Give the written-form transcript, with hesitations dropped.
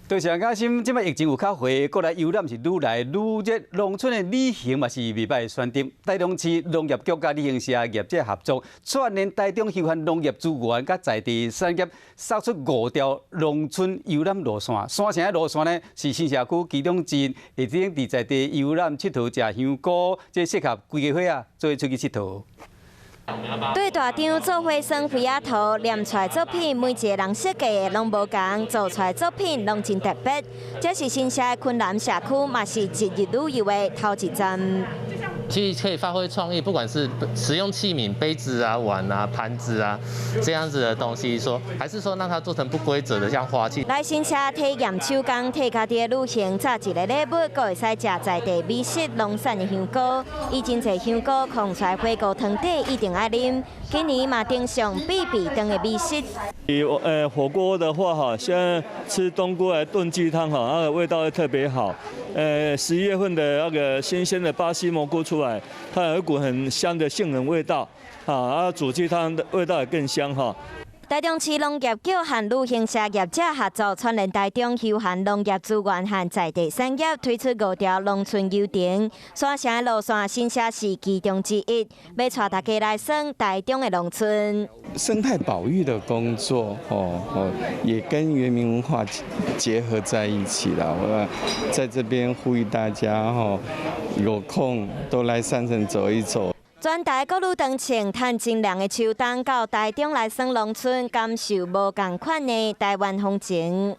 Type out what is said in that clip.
多謝嘉欣，這擺疫情有較緩，過來遊覽是愈來愈熱，農村的旅行嘛是袂䆀的選擇。台中市農業局佮旅行社業者合作，串聯台中休閒農業資源佮在地產業，殺出五條農村遊覽路線。山城的路線呢，是新社區其中之一，會使佇在地遊覽𨑨迌、食香菇，這適合規家伙仔做伙出去𨑨迌。對大張做伙耍花仔圖，黏出來作品，每一个人設計的攏無仝，做出來作品攏真特別。這是新社的昆南社區，嘛是一日旅遊的頭一站。其實可以發揮創意，不管是使用器皿、杯子啊、碗啊、盤子啊這樣子的東西，說還是說讓它做成不規則的，像花器。來新社體驗手工、提家己的旅行，紮一个禮物，閣會使食在地美食、農產的香菇。伊真濟香菇炕出來火鍋湯底一定愛啉。今年嘛登上必比登的美食。以火鍋的話，哈，現在吃冬菇來燉雞湯，哈，那個味道會特別好。11月份的那個新鮮的巴西蘑菇出來，它有一股很香的杏仁味道，啊，煮雞湯的味道也更香哈。台中市農業局和旅行社業者合作，串聯台中休閒農業資源和在地產業，推出五條農村遊程。山城的路線，新社是其中之一，欲帶大家來耍台中的農村。生態保育的工作，哦哦，也跟原民文化結合在一起了。我在這邊呼籲大家，吼，有空都來山城走一走。全台各旅長穿趁真涼的秋冬，到台中來耍農村，感受無仝款的台灣風情。